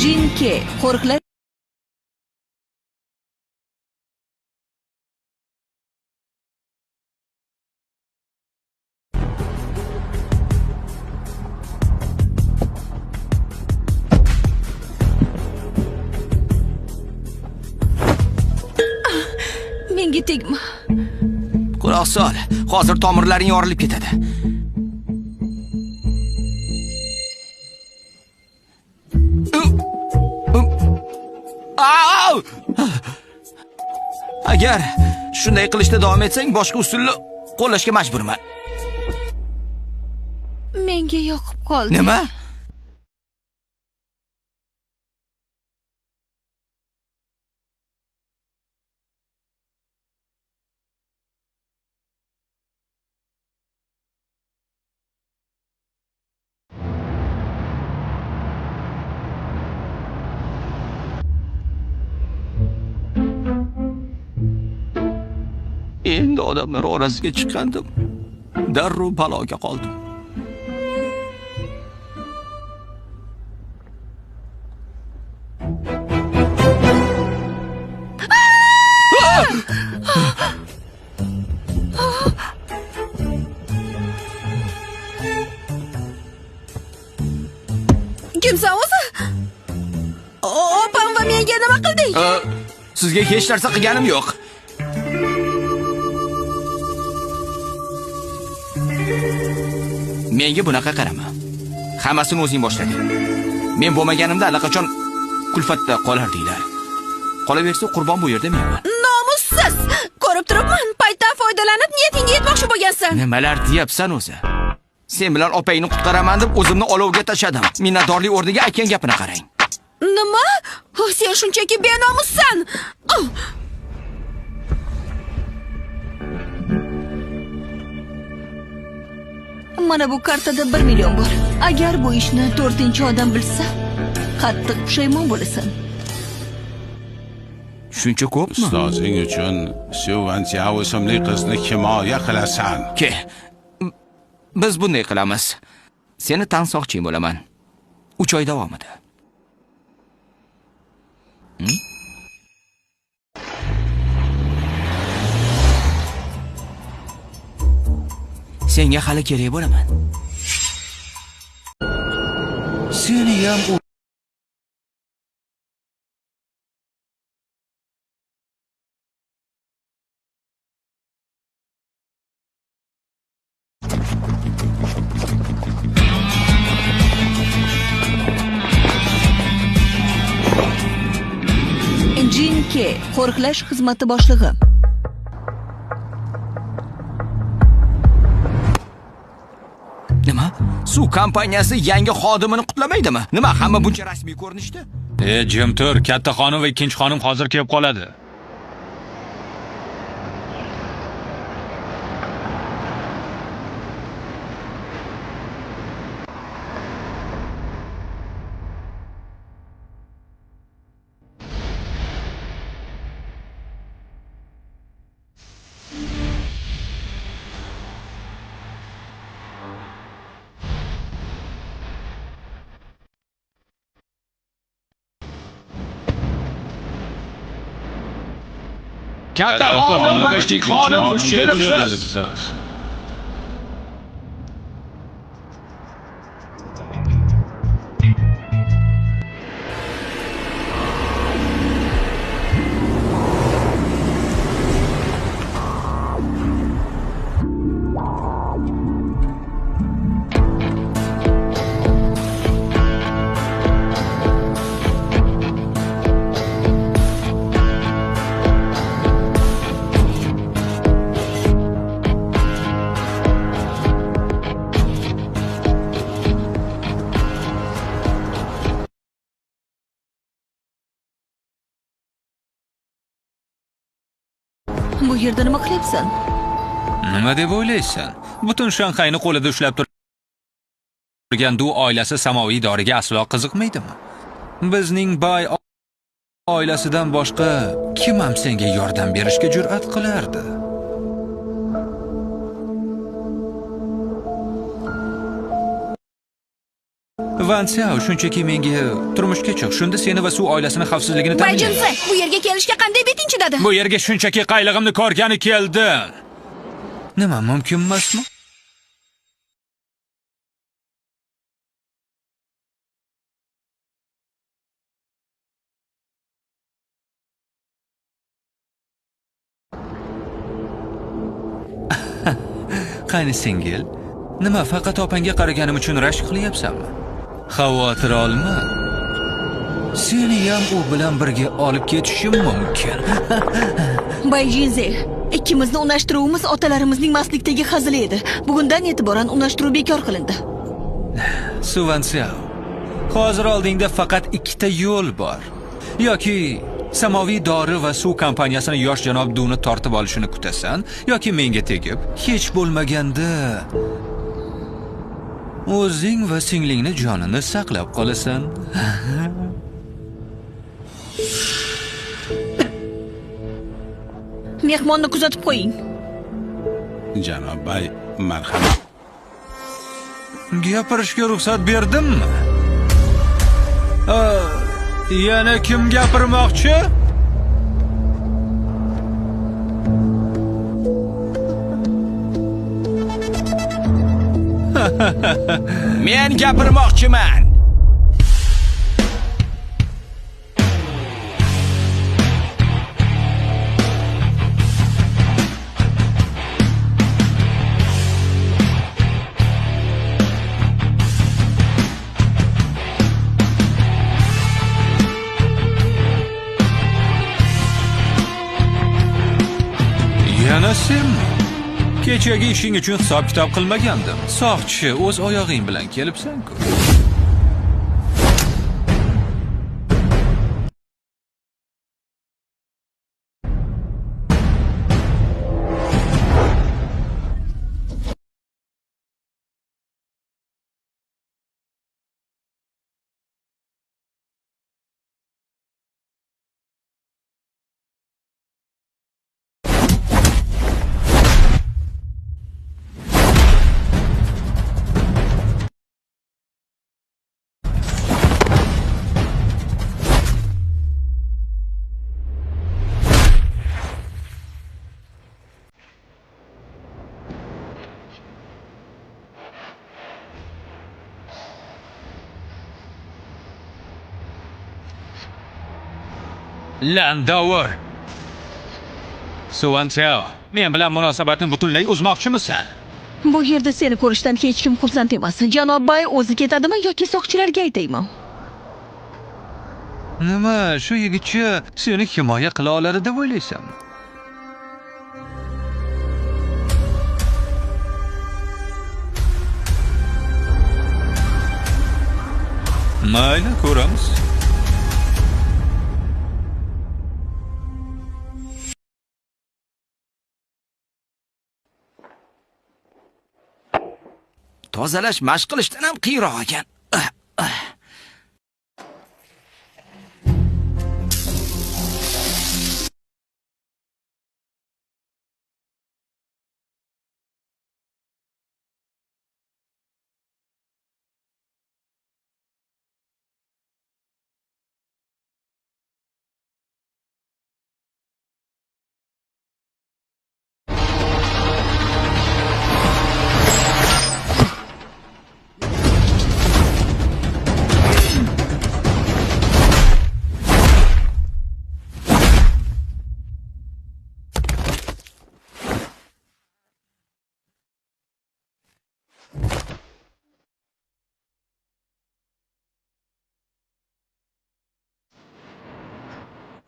Jin Ke, qo'riqlash Menga tegma. Quloq sol, hozir tomirlaring yorilib ketadi. Au! Agar shunday qilishda davom etsang, boshqa usulni qo'llashga majburman. Menga yoqib qoldi. Nima? Endi odamlar orasiga chiqqandim, darrov baloga qoldim. Kimsan o'zi? Opam va menga nima qilding? Sizga hech narsa qilganim yo'q. Menga bunaqa qarama. Hammasini o'zing boshlading. Men bo'lmaganimda allaqachon kulfatda qolardinglar. Qolaversa qurbon bu yerda menman. Nomussiz! Ko'rib turibman, paytdan foydalanib niyatingga yetmoqchi bo'lgansan. Nimalar deyapsan o'zi? Sen bilan opangni qutqaraman deb o'zimni olovga tashladim. Minnatdorlik o'rniga aytgan gapini qarang. Nima? Sen shunchaki benomussan. Mana bu kartada 1 million bor. Agar bu ishni 4-odam bilsa, qattiq pushaymon bo'lasan. Shuncha ko'pmi? Ustozing uchun Suvan Tiao ismli qizni himoya qilasan. Ke. Biz bunday qilamiz. Seni tansoqching bo'laman. 3 oy davomida. Senga hali kerak bo'laman. Seni ham Jin Ke, qo'riqlash xizmati boshlig'i. Nima? Suv kompaniyasi yangi xodimini qutlamaydimi? Nima, hamma buncha rasmiy ko'rinishda? Jim tur, katta xonim va ikkinchi xonim hozir kelib qoladi. Katta xonim va kichik xonim kelibsiz. Bu yerda nima qilyapsan? Nima deb o'ylaysan? Butun Shanxayni qo'lida ushlab turgan Du oilasi samoviy doriga aslo qiziqmaydimi? Bizning bay oilasidan boshqa kim ham senga yordam berishga jur'at qilardi? Van Xiao, shunchaki menga turmushga chiq. Shunda seni va Su oilasini xavfsizligini ta'minlayman. Bayjinse, bu yerga kelishga qanday beting chidadi? Bu yerga shunchaki qaylig'imni ko'rgani keldim. Nima, mumkin emasmi? Qani singil, nima faqat opangga qaraganim uchun rashk qilyapsanmi? Xavotir olma. Seni ham u bilan birga olib ketishim mumkin. Bayjinze, ikkimizni unashtiruvimiz otalarimizning mastlikdagi hazili edi. Bugundan e'tiboran unashtiruv bekor qilindi. Su Vansiao, hozir oldingda faqat ikkita yo'l bor. Yoki samoviy dori va suv kompaniyasini yosh janob Duni tortib olishini kutasan, yoki menga tegib, hech bo'lmaganda o'zing va singlingni jonini saqlab qolasan. Mehmonni kuzatib qo'ying. Janob Bay, marhamat. Gapirishga ruxsat berdimmi? Yana kim gapirmoqchi? Men gapirmoqchiman. Yana senmi? Kechagi ishing uchun hisob-kitob qilmagandim. Soqchi, o'z oyog'ing bilan kelibsan-ku. Landauer. Su Vansiao, men bilan munosabatni butunlay uzmoqchimisan? Bu yerda seni ko'rishdan hech kim xursand emas. Janob Bay o'zi ketadimi yoki soqchilarga aytaymi? Nima, shu yigitcha seni himoya qila oladi deb o'ylaysanmi? Mayli, ko'ramiz. Tozalash mashq qilishdan ham qiyinroq ekan.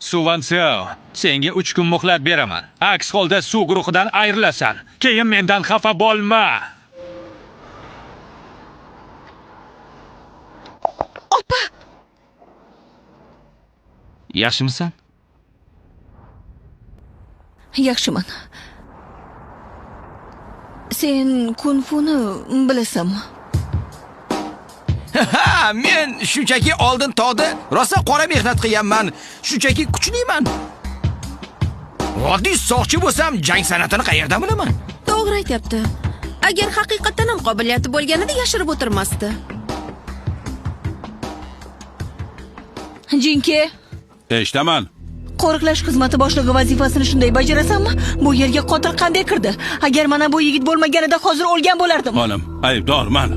Su Vansiao, senga 3 kun muhlat beraman. Aks holda suv guruhidan ayrilasan. Keyin mendan xafa bo'lma. Opa! Yaxshimisan? Yaxshiman. Sen kung-funi bilasanmi? Ha, men shunchaki oldin tog'da rosa qora mehnat qilganman. Shunchaki kuchliman. Oddiy soqchi bo'lsam, jang san'atini qayerdan bilaman? To'g'ri aytyapti. Agar haqiqatan ham qobiliyati bo'lganida yashirib o'tirmasdi. Jinke. Eshitaman. Qo'riqlash xizmati boshlig'i vazifasini shunday bajarasanmi? Bu yerga qotil qanday kirdi? Agar mana bu yigit bo'lmaganida hozir o'lgan bo'lardim. Xonim, aybdorman.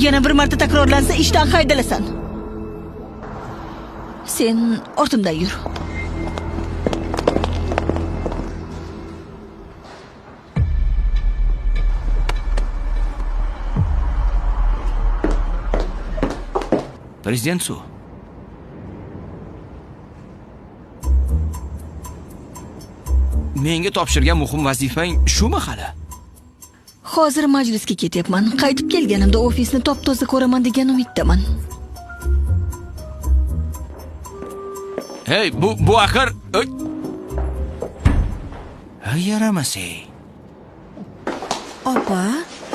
Yana bir marta takrorlansa ishdan haydalasan. Sen ortimdan yur. Prezident Su. Menga topshirgan muhim vazifang shumi hali? Hozir majlisga ketyapman. Qaytib kelganimda ofisni top-toza ko'raman degan umiddaman. Hey, bu axir yaramas-ey. Opa,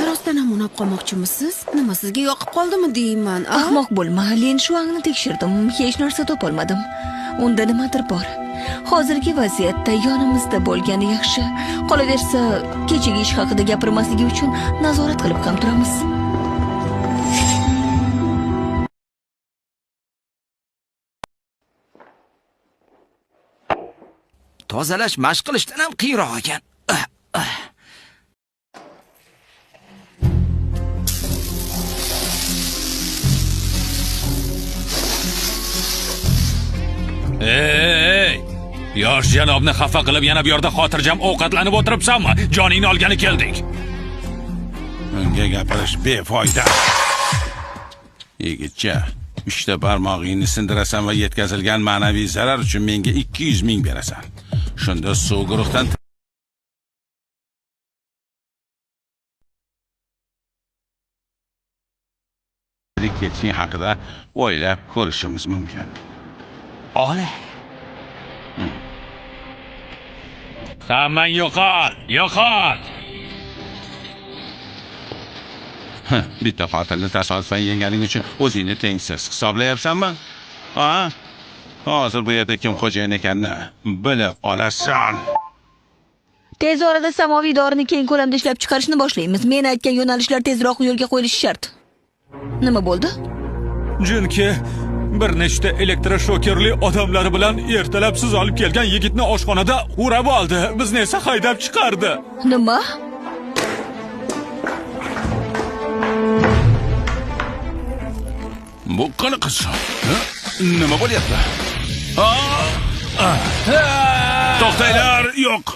rostdan ham unab qolmoqchimisiz? Nima sizga yoqib qoldimi deyman, a? Ahmoq bo'lma. Lin Shuangni tekshirdim, hech narsa topolmadim. Unda nimadir bor. Hozirgi vaziyatda yonimizda bo'lgani yaxshi. Qolaversa, kechagi ish haqida gapirmasligi uchun nazorat qilib ham turamiz. Tozalash mashq qilishdan ham qiyinroq ekan. Ey, yosh janobni xafa qilib yana bu yerda xotirjam ovqatlanib o'tiribsanmi? Joningni olgani keldik. Unga gapirish befoyda. Yigitcha, 3 ta barmog'ingni sindirasan va yetkazilgan ma'naviy zarar uchun menga 200 ming berasan. Shunda suv guruhdan ketishing haqida o'ylab ko'rishimiz mumkin. Ola. Hammang yo'qot, yo'qot. Bitta qotilni tasodifan yenganing uchun o'zingni tengsiz hisoblayapsanmi? Ha? Hozir bu yerda kim xo'jayin ekanini bilib olasan. Tez orada samoviy dorini keng ko'lamda ishlab chiqarishni boshlaymiz. Men aytgan yo'nalishlar tezroq yo'lga qo'yilishi shart. Nima bo'ldi? Chunki bir nechta elektroshokerli odamlar bilan ertalab siz olib kelgan yigitni oshxonada o'rab oldi. Bizni esa haydab chiqardi. Nima? Bu qanaqasi? Nima bo'lyapti? To'xtanglar, yo'q.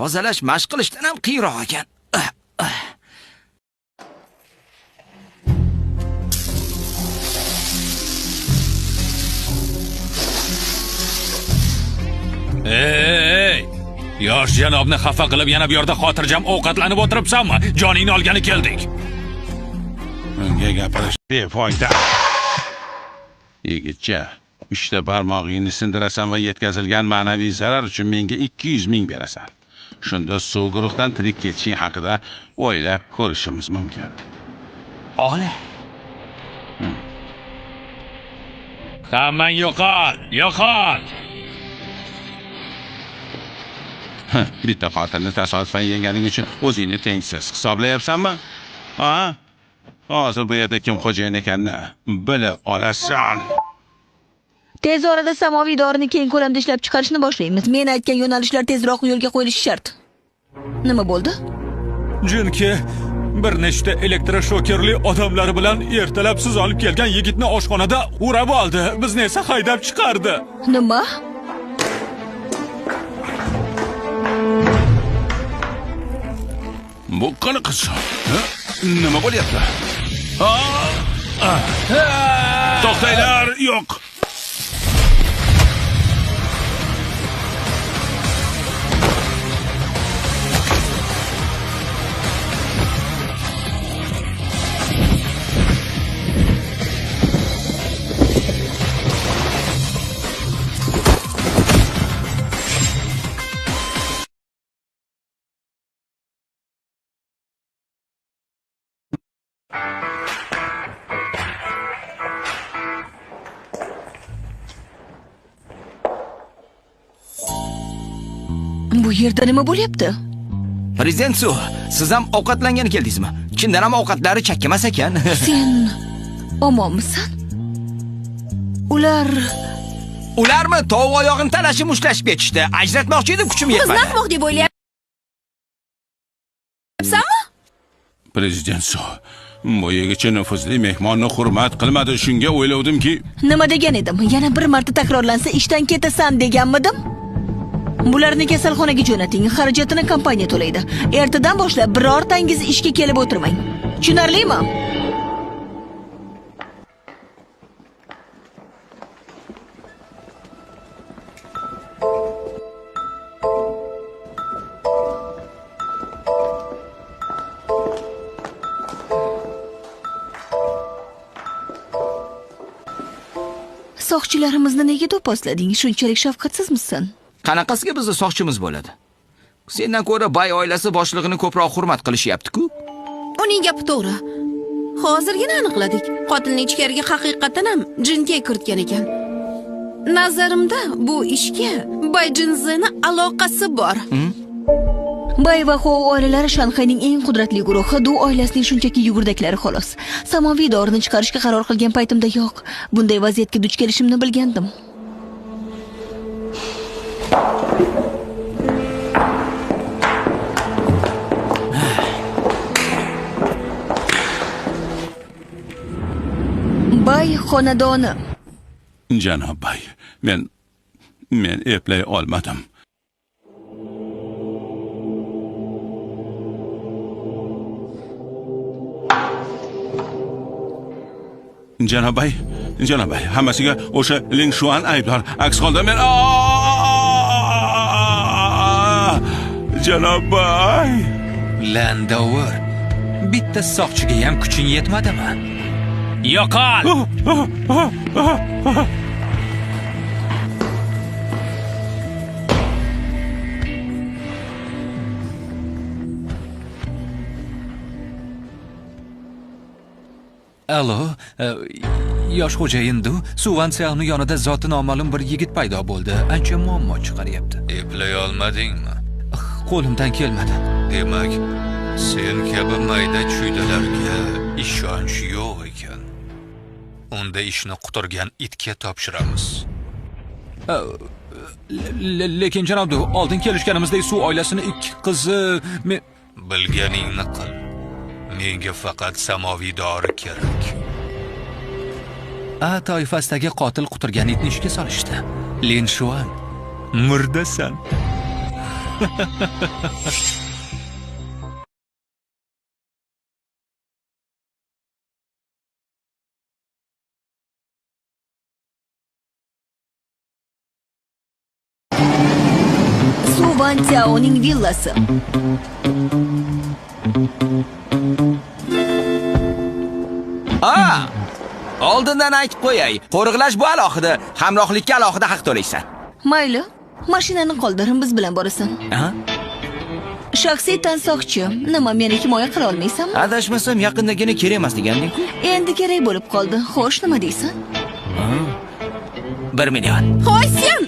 Tozalash mashq qilishdan ham qiyinroq ekan. Ey, yosh janobni xafa qilib yana bu yerda xotirjam ovqatlanib o'tiribsanmi? Joningni olgani keldik. Unga gapirish befoyda. Yigitcha, 3 ta barmog'ingni sindirasan va yetkazilgan ma'naviy zarar uchun menga 200 ming berasan. Shunda suv guruhdan tirik ketishing haqida o'ylab ko'rishimiz mumkin. Ola. Hammang yo'qot, yo'qot. Bitta qotilni tasodifan yenganing uchun o'zingni tengsiz hisoblayapsanmi? Ha? Hozir bu yerda kim xo'jayin ekanini bilib olasan. Tez orada samoviy dorini keng ko'lamda ishlab chiqarishni boshlaymiz. Men aytgan yo'nalishlar tezroq yo'lga qo'yilishi shart. Nima bo'ldi? Chunki bir nechta elektroshokerli odamlar bilan ertalab siz olib kelgan yigitni oshxonada o'rab oldi. Bizni esa haydab chiqardi. Nima? Bu qanaqasi? Nima bo'lyapti? To'xtanglar, yo'q. Bu yerda nima bo'lyapti? Prezident Su, siz ham ovqatlangani keldingizmi? Chindan ham ovqatlari chakkamas ekan. Sen omonmisan? Ular Ularmi tovuq oyog'ini talashib mushlashib ketishdi. Ajratmoqchi edim, kuchim yetmadi. Bizni ahmoq deb o'ylayapsanmi? Prezident Su, bu yigitcha nufuzli mehmonni hurmat qilmadi. Shunga o'ylovdimki, Nima degan edim? Yana bir marta takrorlansa ishdan ketasan deganmidim? Bularni kasalxonaga jo'nating, xarajatini kompaniya to'laydi. Ertadan boshlab birortangiz ishga kelib o'tirmang. Tushunarlimi? Soqchilarimizni nega do'pposlading? Shunchalik shafqatsizmisan? Qanaqasiga bizni soqchimiz bo'ladi? Sendan ko'ra bay oilasi boshlig'ini ko'proq hurmat qilishyapti-ku. Uning gapi to'g'ri. Hozirgina aniqladik. Qotilni ichkariga haqiqatan ham Jinke kiritgan ekan. Nazarimda bu ishga Bay Jinzini aloqasi bor. Bay va Xo oilalari Shanxayning eng qudratli guruhi, Du oilasining shunchaki yugurdaklari xolos. Samoviy dorini chiqarishga qaror qilgan paytimda yo'q, bunday vaziyatga duch kelishimni bilgandim. Bay xonadoni. Janob Bay, men eplay olmadim. Janob Bay, Janob Bay, hammasiga o'sha Ling Shuan aybdor. Aks holda men Janob Bay. Landovur, bitta soqchiga ham kuching yetmadimi? Yo'qol! Alo, yosh xo'jayin Du, Suvan Siaoning yonida zoti noma'lum bir yigit paydo bo'ldi. Ancha muammo chiqaryapti. Eplay olmadingmi? Qo'limdan kelmadi. Demak, sen kabi mayda chuydalarga ishonch yo'q ekan. Unda ishni quturgan itga topshiramiz. Lekin janob Du, oldin kelishganimizdek Suv oilasining ikki qizi Bilganingni qil. Menga faqat samoviy dori kerak. A toifasidagi qotil quturgan itni ishga solishdi. Lin Shuan, murdasan. Su Vantiaoning villasi. Oldindan aytib qo'yay, qo'riqlash bu alohida, hamrohlikka alohida haq to'laysan. Mayli, mashinani qoldir, biz bilan borasan. Shaxsiy tansoqchi, nima meni himoya qila olmaysanmi? Adashmasam yaqindagina kerak emas deganding-ku. Endi kerak bo'lib qoldi. Xo'sh, nima deysan? 1 million. Xo'sh, sen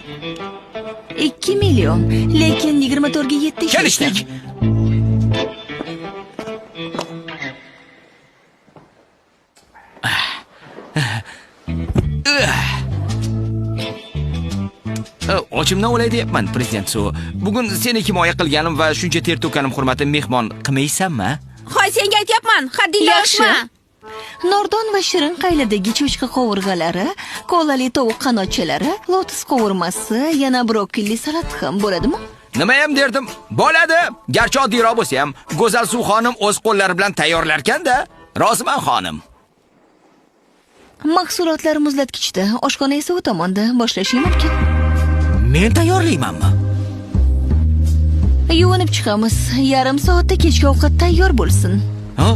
2 million, lekin 24 ga 7 ishlaysan. Kelishdik. Ochimdan o'lay deyapman, prezident Su. Bugun seni himoya qilganim va shuncha ter to'kkanim hurmatiga mehmon qilmaysanmi? Hoy, senga aytyapman, haddingni oshma. Nordon va shirin qayladagi cho'chqa qovurg'alari, kolali tovuq qanotchalari, lotus qovurmasi, yana brokkoli salat ham bo'ladimi? Nima ham derdim? Bo'ladi. Garchi oddiyroq bo'lsa ham, Go'zal Suv xonim o'z qo'llari bilan tayyorlarkan-da. Roziman xonim. Mahsulotlar muzlatgichda, oshxona esa u tomonda. Boshlashing mumkin. Men tayyorlaymanmi? Yuvinib chiqamiz. Yarim soatda kechki ovqat tayyor bo'lsin. Ha?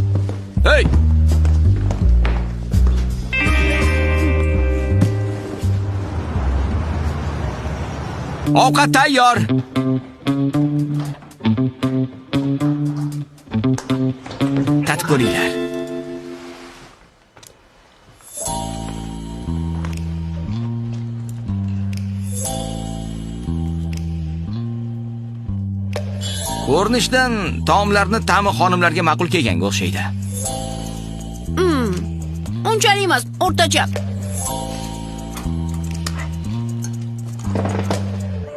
Hey! Ovqat tayyor. Tatib ko'ringlar. Ko'rinishdan taomlarni ta'mi xonimlarga ma'qul kelganga o'xshaydi. Unchalik emas, o'rtacha.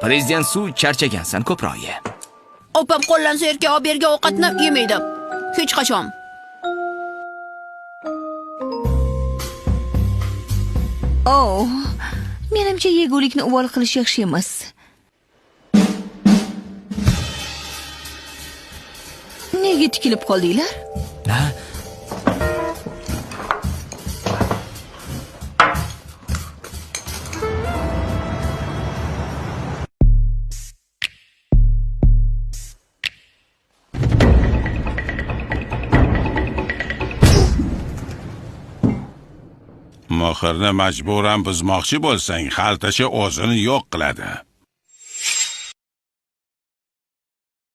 Prezident Su, charchagansan, ko'proq ye. Opam qo'llansa erkak olib bergan ovqatni yemaydi. Hech qachon. Oh, menimcha yegulikni uvol qilish yaxshi emas. Nega tikilib qoldinglar? Ha? Muhrni majburan buzmoqchi bo'lsang, xaltacha o'zini yo'q qiladi.